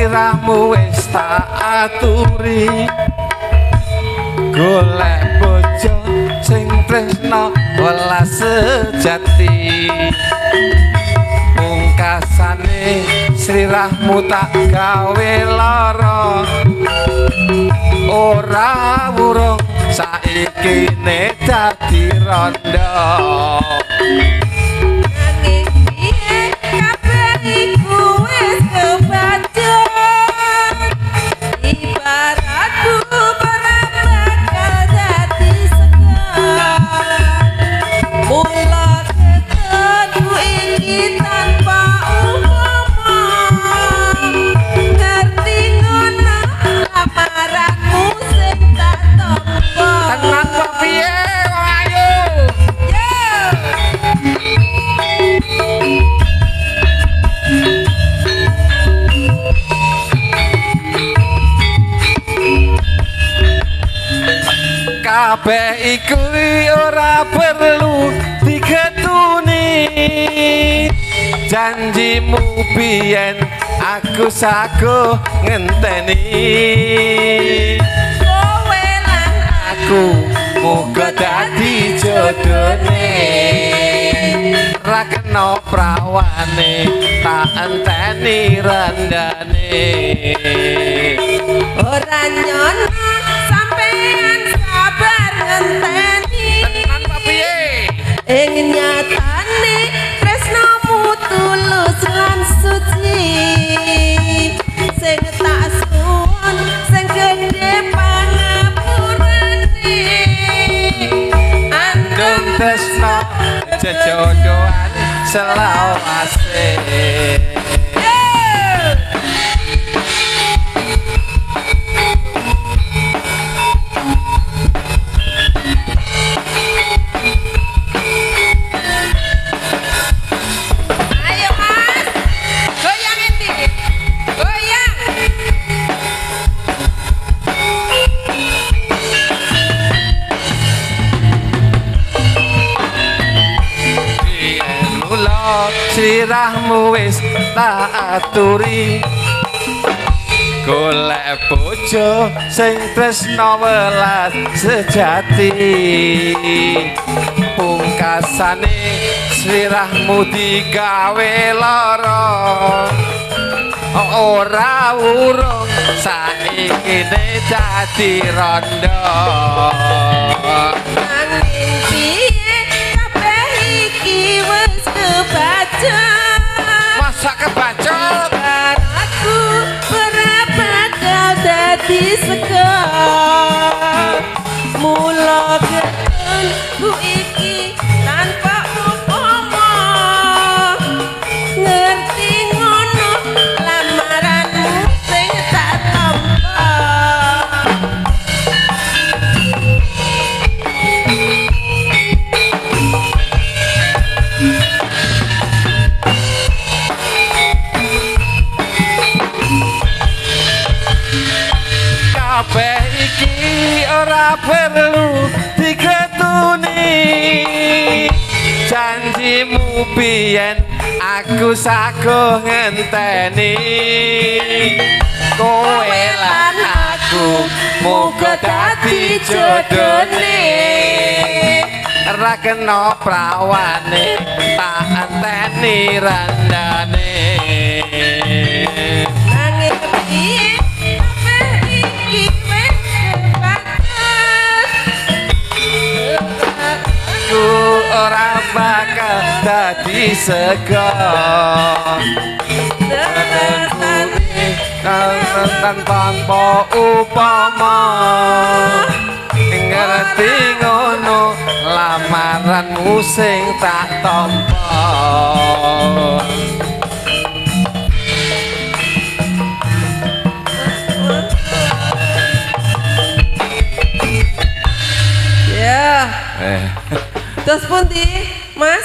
Sliramu wis tak aturi, golek bojo sing tresna welas sejati. Pungkasane sliramu tak gawe lara, ora wurung saiki ne dadi rondo. Nanging piye kabeh iku wis kebacut, ibaratku ora bakal dadi segar. Mula ketenku iki tanpa upama, ngerti ngono lamaranmu sing tak tampa. Tenan kok piye wong ayu? Yo! Kabeh iku ora perlu digetuni, janjimu biyen aku sago ngenteni. Kowe lan aku muga dadi jodone, ra kena prawane tak enteni rendane. Ora nyono sampean sabar ngenteni. Tenan apa piye? Ing nyatane tresnamu tulus lan suci, sing tak suwun sing gedhe pangapurane. Andung tresno jejodohan selawase. Ayo Mas, goyang endi? Goyang. Biyen mula slirahmu wis tak aturi, golek bojo sing tresna welas sejati. Pungkasane slirahmu digawe lara, ora wurung saiki ne dadi rondo. Nanging piye kabeh iki wis kebacut, Masa kebacut? aku ora bakal dadi segar. Mula ketenku iki tanpa upama, ngerti ngono lamaranmu sing tak tampa. Kabeh iki ora perlu digetuni, janjimu biyen aku sago ngenteni. Kowe lan aku muga dadi jodone, ra kena prawane tak enteni randane. Nanging piye kabeh iki wis kebacut, Aku ora bakal dadi sego. Tanpa upama, ngerti ngono lamaranmu sing tak tampa. Ya, Eh. terus pundi, Mas?